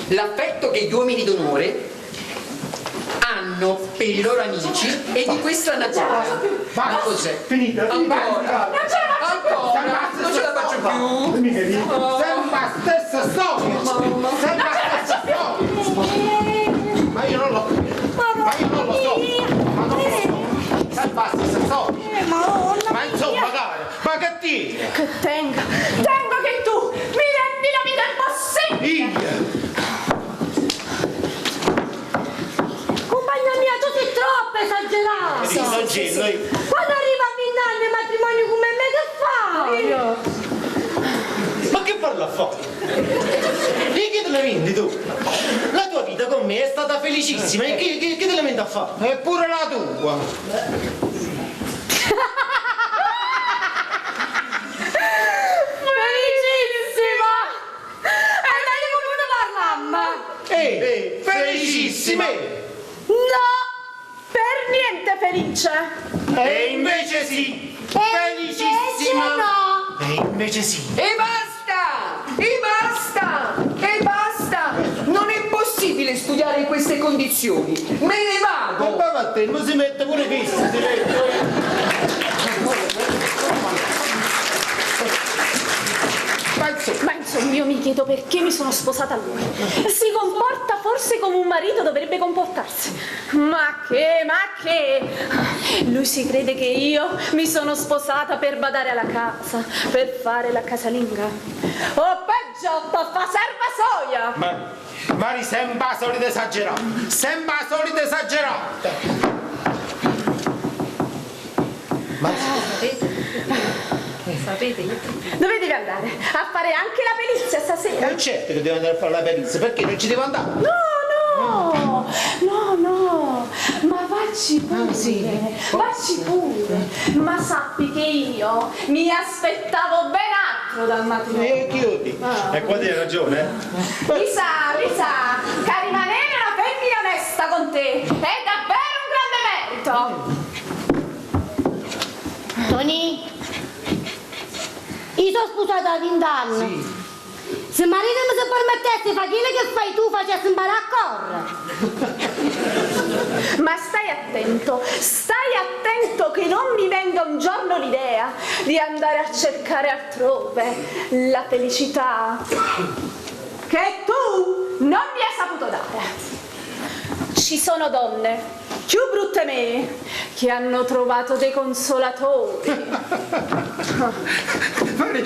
L'affetto che gli uomini d'onore hanno per i loro amici è di questa natura. Ma cos'è? Finita? Ancora! Ancora! Non ce la faccio più! Sempre la stessa storia! Sempre la stessa storia! Ma io non lo Ma io non lo so! Ma non lo so! Sempre la stessa storia! Madonna Ma insomma, cara, ma che tieni? Che tengo? Tengo che tu mi rendi la vita impossibile! Io! Compagna mia, tu sei troppo esagerata! Sì, sì, sì. Quando arriva a 20 anni il matrimonio come me che fai? Ma che parla a fare? Di che te lamenti tu? La tua vita con me è stata felicissima e che, che, che te lamenti a fare? Eppure la tua! Felicissima! E meglio come ne parlammo? Ehi, felicissime! No! Per niente felice! E invece sì! E Felicissima! invece no! E invece sì. E basta! E basta! E basta! Non è possibile studiare in queste condizioni! Me ne Ma vado! va a te, non si mette pure questo, si mette. Ma insomma, Ma insomma, io mi chiedo perché mi sono sposata a lui. Si comporta forse come un marito dovrebbe comportarsi. Ma che, ma che? Lui si crede che io mi sono sposata per badare alla casa, per fare la casalinga. O peggio, per fa serva soia! ma Mari sembra solita esagerata, sembra solita esagerata. Ma Sapete, io Dove devi andare? A fare anche la perizia stasera? è certo che devo andare a fare la perizia, perché non ci devo andare? No, no, no, no, ma vacci pure, vacci pure, ma sappi che io mi aspettavo ben altro dal matrimonio. E chiudi. E qua hai ragione, eh? Mi sa, mi sa, che rimanere una femmina onesta con te è davvero un grande merito. Tony, io sono sposata da 20 anni. Se marito mi si permettesse di fare quello che fai tu, facessi imparare a correre. Ma stai attento, stai attento che non mi venga un giorno l'idea di andare a cercare altrove la felicità che tu non mi hai saputo dare. Ci sono donne più brutte me che hanno trovato dei consolatori. Mari,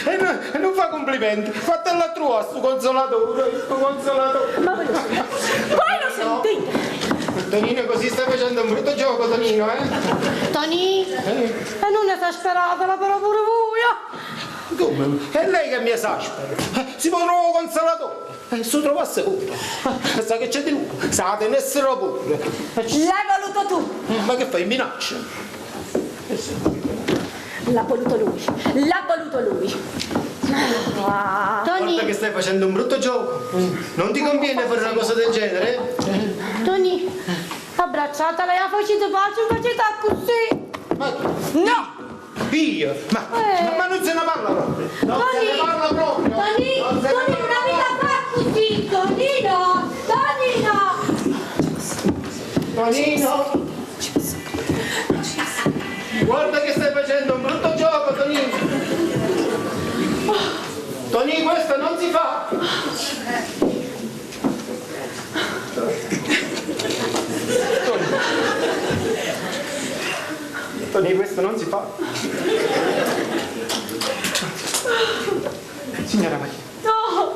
e non, e non fa complimenti, fatela tua sto consolatore, sto consolatore. Ma voi lo sentite? Voi lo sentite? Tonino così stai facendo un brutto gioco, Tonino, eh? Tony, e non esasperatela però pure voi. eh. Come? È lei che mi esaspera. Si può trovare un consolatore. Se lo trovasse pure. Sa che c'è di lui? Sa tenessero pure. L'hai voluto tu. Ma che fai? Minaccia? L'ha voluto lui, l'ha voluto lui. Ah. Guarda Tony, che stai facendo un brutto gioco. Non ti conviene fare una cosa del genere? eh? Tony, abbracciatela e facete pace, facete così. Ma chi? No! Io? Ma, Eh. ma non se ne parla proprio. Non se ne Tony, parla proprio. Tony, Non se ne Tony, parla una vita fa così, Tonino, Tonino. Tonino! Guarda che stai facendo un brutto gioco, Tonino! Tonino, questo non si fa! Tonino. Tonino, questo non si fa. Signora Maria. No!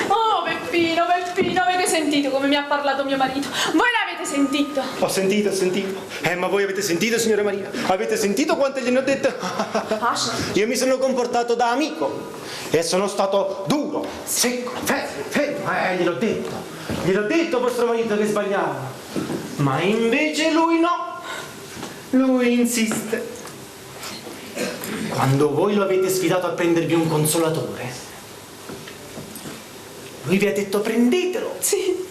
Oh, Peppino, Peppino, avete sentito come mi ha parlato mio marito? Voi l'avete sentito? Ho sentito, ho sentito. Ma voi avete sentito, signora Maria? Avete sentito quante gliene ho detto? Ah, certo. Io mi sono comportato da amico e sono stato duro, secco, fermo, fermo. Gliel'ho detto. Gliel'ho detto a vostro marito che sbagliava. Ma invece lui no. Lui insiste. Quando voi lo avete sfidato a prendervi un consolatore, lui vi ha detto prendetelo. Sì.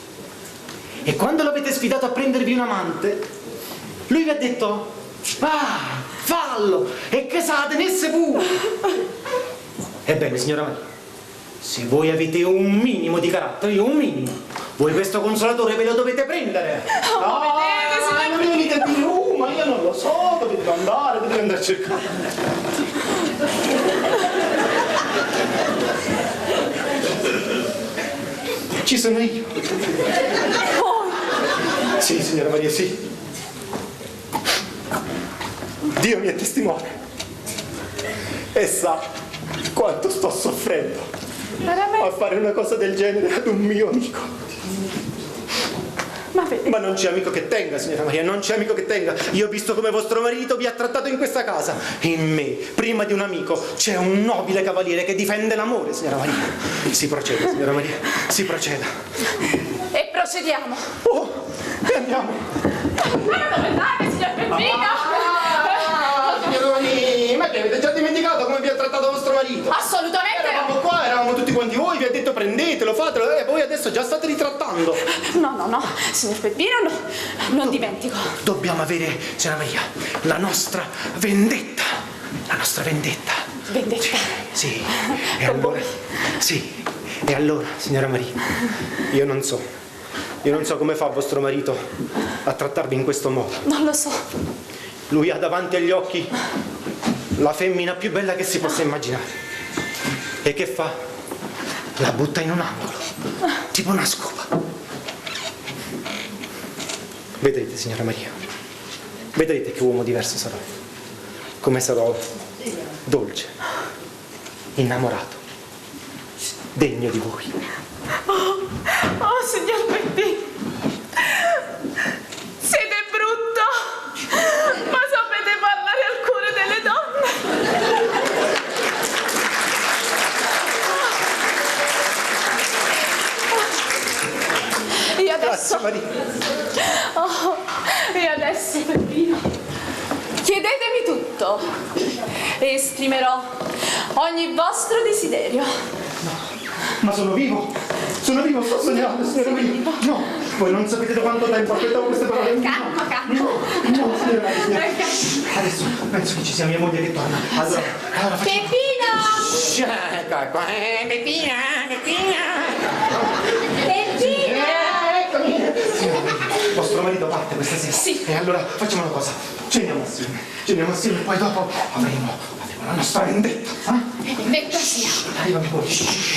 E quando l'avete sfidato a prendervi un amante, lui vi ha detto va, fallo, e che sa, tenesse pure. Ebbene, signora Maria, Se voi avete un minimo di carattere, io un minimo, voi questo consolatore ve lo dovete prendere. Oh, vedete, signor non mi venite a dire, oh, ma io non lo so, dove devo andare, dove devo andare a cercare. Ci sono io. Sì, signora Maria, sì. Dio mi è testimone. E sa quanto sto soffrendo a fare una cosa del genere ad un mio amico. Ma vedi, Ma non c'è amico che tenga, signora Maria, non c'è amico che tenga. Io ho visto come vostro marito vi ha trattato in questa casa. In me, prima di un amico, c'è un nobile cavaliere che difende l'amore, signora Maria. Si proceda, signora Maria, si proceda. e procediamo. Oh, e andiamo. Ma dove andate, signor Peppino? Ah, signora Maria, ma che avete già dimenticato come vi ha trattato vostro marito? Assolutamente no. Eravamo qua, eravamo tutti quanti voi, vi ha detto prendetelo, fatelo, e voi adesso già state ritrattando. No, no, no, signor Peppino, no, non dimentico. Dobbiamo avere, signora Maria, la nostra vendetta. La nostra vendetta. Vendetta. Sì, e Con allora, voi. sì, e allora, signora Maria, io non so, io non so come fa vostro marito a trattarvi in questo modo. Non lo so. Lui ha davanti agli occhi la femmina più bella che si possa immaginare. E che fa? La butta in un angolo, tipo una scopa. Vedrete, signora Maria, vedrete che uomo diverso sarò. Come sarò dolce, innamorato, degno di voi. Oh, oh, signor Peppino. Siete brutto, ma sapete parlare al cuore delle donne. Io adesso... Grazie Maria. Oh, e adesso Peppino, chiedetemi tutto e esprimerò ogni vostro desiderio. Ma sono vivo! Sono vivo, sto sognando, signora Maria. No, voi non sapete da quanto tempo aspettavo queste parole. Calma, calma. No, no, signora Maria. Adesso penso che ci sia mia moglie che torna. Allora, allora facciamo. Peppino! Shh, Ecco, ecco. Peppina, Peppina. Peppino! Eccomi! Signora Maria, vostro marito parte questa sera. Sì. E allora facciamo una cosa. Ceniamo assieme. Ceniamo assieme e poi dopo avremo, avremo la nostra vendetta. Eh? Vendetta sia. Arriva mia moglie. Shh.